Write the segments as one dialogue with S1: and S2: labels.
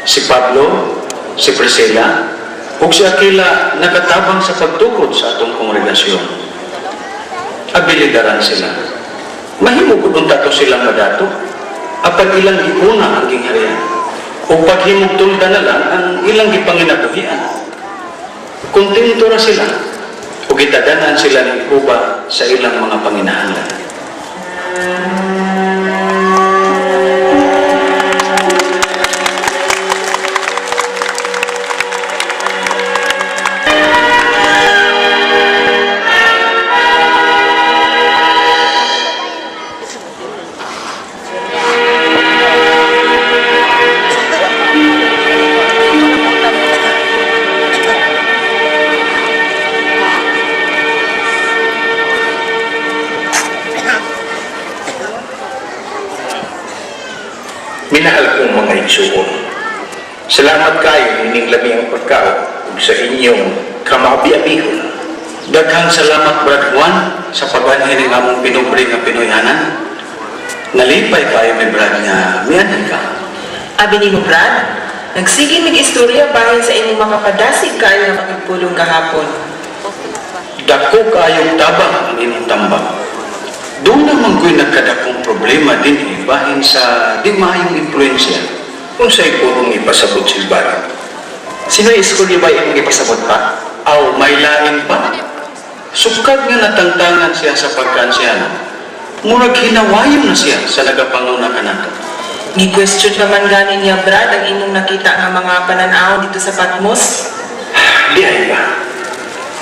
S1: Si Pablo, si Priscilla, ug si Aquila nakatabang sa pagtukod sa atong kongregasyon. Abilidaran sila. Mahimo gud unta to silang madato. Apan ilang giuna ang gingharian. Ug paghimog tulda na lang ang ilang gipanginabuhian. Kontento ra sila ug gitadanan sila ni Jehova sa ilang mga panginahanglan.
S2: Minahal kong mga igsuon. Salamat kayo ining lami ang pagkaon ug sa inyong kamaabi-abihon.
S1: Daghang salamat, Brad Juan, sa pag-anhi ning among pinubre nga Pinoyhanan. Nalipay kayo mi, Brad, nga mianhi ka.
S3: Abi nimo, Brad, nagsige mig istorya bahin sa imong makapadasig kaayo nga pakigpulong gahapon.
S1: Dako kaayong tabang ang imong tambak. Doon naman ko'y nagkadakong problema din eh, bahin sa di maayong impluensya.
S2: Unsay purong ipasabot, Silvano?
S4: Sino iskulyo ba imong ipasabot pa?
S1: Aw, may lain pa. Sukad nga natangtangan siya sa pagkaansyano. Murag hinawayon na siya sa nagapanguna kanato.
S3: Gi-question pa man gani niya, Brad, ang imong nakita nga mga pananaw dito sa Patmos.
S2: Di ay ba?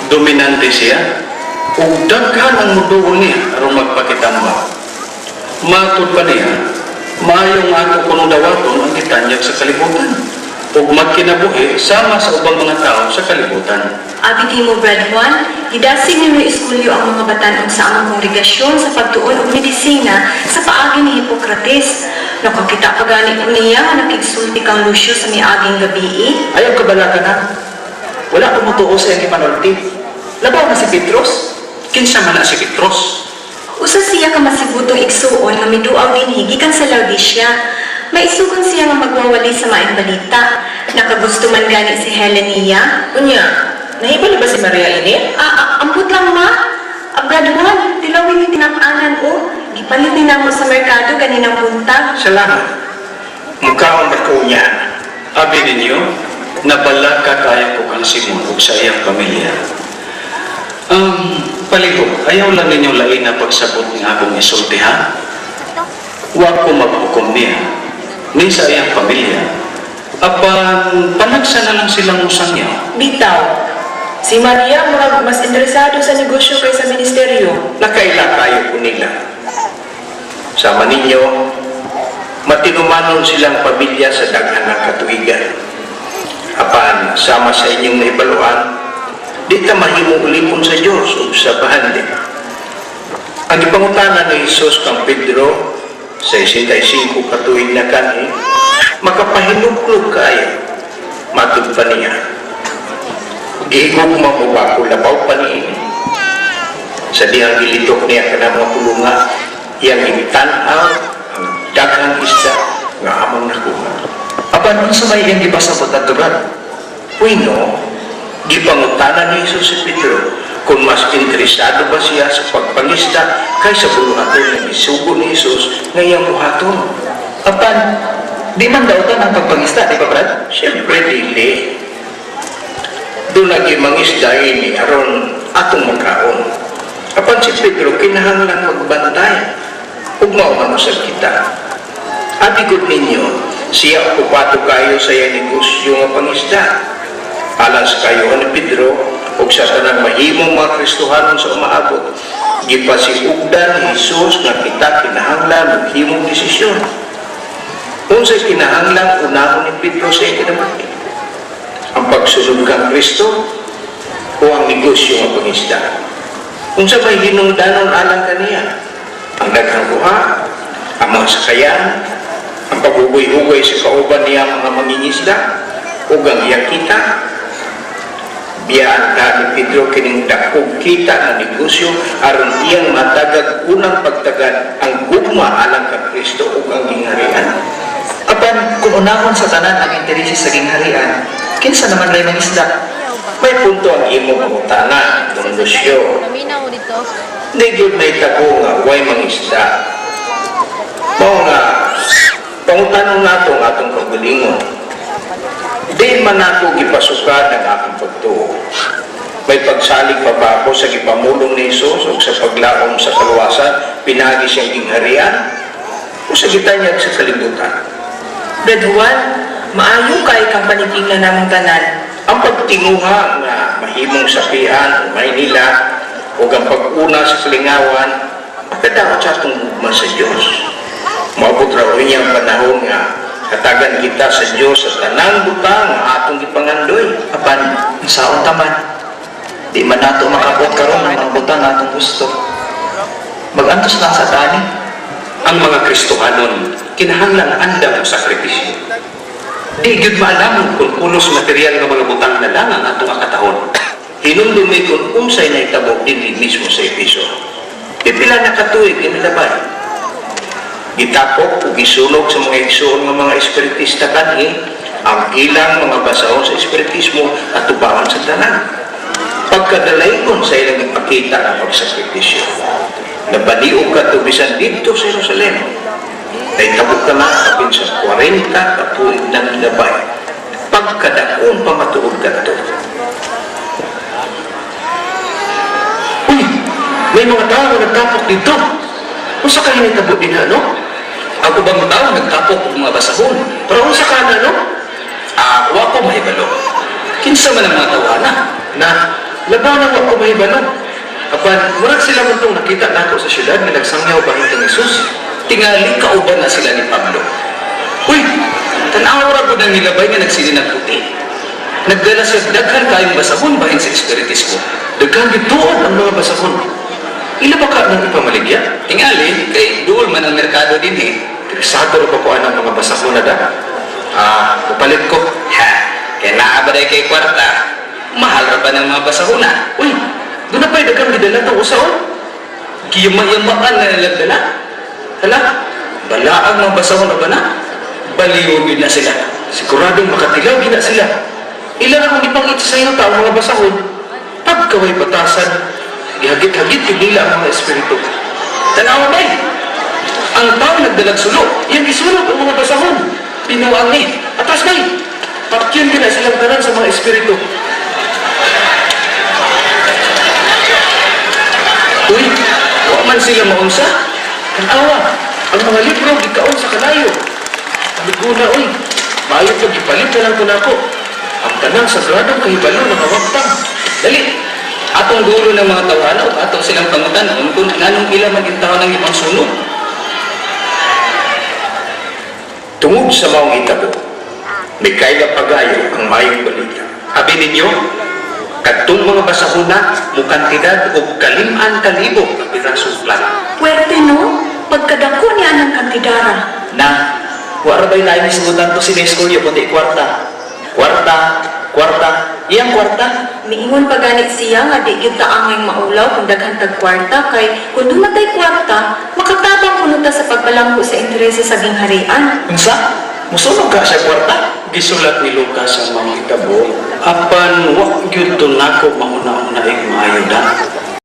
S1: Dominante siya. Ug daghan ang muduol niya aron magpakitamba. Matud pa niya, maayong ato kunong dawaton ang gitanyag sa kalibutan ug magkinabuhi sama sa ubang mga tao sa kalibutan.
S5: Abi nimo, Brad Juan, gidasig ni Noy Esculio ang mga batan-on sa among kongregasyon sa pagtuon og medisina sa paagi ni Hippocrates. Nakakita pa gani ko niya nga nakigsulti kang Lucio sa miaging gabii.
S4: Ayaw kabalaka na. Wala ko motuo sa iyang gipanulti. Labaw na si Petros.
S1: Kinsa man na si Petros?
S5: Usa siya ka masibutong igsuon nga miduaw dinhi gikan sa Laodicea. Maisugon siya nga magwawali sa maayong balita. Nakagusto man gani si Helen niya.
S3: Unya, nahibalo ba si Maria ini?
S5: Ah, ah, ambot lang ma. Ah, Brad Juan, tilawin ni tinap-anan o. Gipalit ni namo sa merkado ganinang buntag.
S2: Salamat. Mukaon ba ko niya?
S1: Abi ninyo, nabalaka kaya ko kang Simon ug sa iyang pamilya. Palihog, ayaw lang ninyo lain na pagsabot ng akong isulti ha? Wa ko maghukom niya, ni sa iyang pamilya. Apan, panagsa na lang silang usang niya.
S3: Bitaw. Si Maria murag mas interesado sa negosyo kaysa ministeryo.
S2: Nakaila kayo ko nila. Sama ninyo, matinumanon silang pamilya sa daghan ng katuigan. Apan, sama sa inyong naibaluan, di ta mahimong ulipon sa Diyos ug sa bahandi. Ang gipangutana ni Jesus kang Pedro sa 65 katuig na kanhi, makapahinuklog kayo, matud pa niya. Gihigugma mo ba ko labaw pa niini? Sa dihang gilitok niya kanang mga pulunga, iyang gitan-aw ang daghang isda nga among nakuha.
S4: Apan unsa may iyang gipasabot adto, Brad?
S2: Bueno, gipangutana ni Jesus si Pedro kung mas interesado ba siya sa pagpangisda kaysa buluhaton nga gisugo ni Jesus nga iyang buhaton.
S4: Apan di man dautan ang pagpangisda, di ba, Brad?
S2: Siyempre, dili. Doon lagi mangisda ini aron atong makaon. Apan si Pedro kinahanglan magbantay. Ug mao man usab kita. Abi gud ninyo, siya okupado kayo sa iyang negosyo nga pangisda. Alang sa kayo ni Pedro ug sa tanang mahimong mga Kristohanon sa umaabot, gipasiugdan ni Jesus nga kita kinahanglan maghimong desisyon. Unsay kinahanglan unahon ni Pedro sa iyang kinabuhi? Ang pagsunod kang Kristo o ang negosyo nga pangisda? Unsa may hinungdanon alang kaniya? Ang daghang kuha, ang mga sakayan, ang paghugoy-hugoy sa kauban niya mga mangingisda, ug ang iyang kita. Biyaan ka ni Pedro kining dakog kita nga negosyo aron iyang matagag unang pagtagad ang gugma alang kang Kristo ug ang gingharian.
S4: Apan kung unahon sa tanan ang interes sa gingharian, kinsa naman ray mangisda?
S2: May punto ang imong pangutana, Don Lucio.
S6: Naminaw dito.
S2: Di gyud mahitabo nga way mangisda. Mao nga pangutanon nato ang atong kaugalingon. Di man nako gipasukad ang akong pagtuo. May pagsalig pa ba ako sa gipamulong ni Jesus o sa paglaom sa kaluwasan, pinaagi siyang gingharian, o sa gitanyag sa kalibutan?
S3: Brad Juan, maayo kay kang panitingna namong tanan.
S2: Ang pagtinguha nga mahimong sapian o Maynila o ang pag-una sa kalingawan, makadaot sa atong gugma sa Diyos. Moabot ra unya ang panahon nga hatagan kita sa Diyos sa tanang butang nga atong gipangandoy.
S4: Apan, unsaon ta man? Di man nato makaabot karon ng mga butang nga atong gusto. Magantos lang sa tani.
S1: Ang mga Kristohanon kinahanglan andam og sakripisyo. Di gyud maalamon kung pulos material nga mga butang na lang ang atong akatahon.
S2: Hinumdumi kung unsay nahitabo dinhi mismo sa Episo. Pipila na katuig inilabay. Gitapok ug gisunog sa mga igsoon nga mga espiritista kanhi ang ilang mga basaon sa espiritismo at tubangan sa tanan. Pagkadalaygon sa ilang ipakita ang pagsakripisyo. Nabaliog ka bisan didto sa Jerusalem. Nahitabo ka na kapin sa 40 katuig nang labay. Pagkadaon pa matuod kadto.
S7: Uy, may mga tao nga nagtapok dito. Unsa kay nahitabo dinha, no?
S1: Ang ubang tao nagtapok og mga basahon.
S7: Pero unsa ka na, no?
S1: Ah, wa ko mahibalo. Kinsa man ang mga tawhana?
S7: Na, labaw na wa ko mahibalo. Apan, murag sila man tong nakita nako sa syudad nga nagsangyaw bahin kang Jesus.
S1: Tingali kauban na sila ni Pablo. Uy, tan-aw ra gud ang nilabay nga nagsili ng puti. Nagdala siya daghan kayong basahon bahin sa espiritismo.
S7: Daghan gituon ang mga basahon. Ila ba ka nang ipamaligya?
S1: Tingali kay duol man ang merkado dinhi.
S7: Interesado ra ba ko anang mga basahon na da? Ah, kapalit ko.
S1: Ha, kay naa ba day kay kwarta? Mahal ra ba ng mga basahona?
S7: Uy, doon na pa'y daghang gidala tong usaon.
S1: Giyama-yamaan na nilang dala. Hala, balaang mga basahon na ba na? Baliw yun na sila.
S7: Siguradong makatilaw gina sila. Ila na kung ipangit sa inyo tao mga basahon. Pagkaway batasan, gihagit-hagit yun nila ang mga espiritu.
S1: Tanawa bay! Ang tao nagdalag sulo.
S7: Iyang gisunog ang mga basahon.
S1: Pinuang ni.
S7: Atras bay! Patyon gina silang tanan sa mga espiritu.
S1: Uy, wa man sila maunsa.
S7: Tanawa, ang mga libro gikaon sa kalayo. Luguna uy, maayo pag ipalit na lang ko nako. Ang tanang sagradong kahibalo ng awagtang.
S1: Dali. Atong dulo ng mga tawhana ug ato silang pangutanon kung nganong ila man intawon ang ibang sunog.
S2: Tungod sa maong itabo, mikaila pagayo ang maayong balita.
S1: Abi ninyo, kadtong mga basahona mukantidad og kaliman kalibo ka pirasong plata.
S5: Puwerte no? Pagkadako niya ng kantidara.
S4: Na, wa ra ba'y laing hisgutan to si Nescolio kundi kwarta. Kwarta, kwarta, iyang kwarta.
S5: Miingon pa ganit siya nga di gyud ta angay maulaw kung daghan tag kwarta kay kung duna tay kwarta, makatabang kuno ta sa pagpalambo sa interese sa gingharian.
S4: Unsa? Musunog ka siya kwarta?
S1: Gisulat ni Lucas ang mga itabo, apan wa gyud to nako mahuna-hunaing maayo da.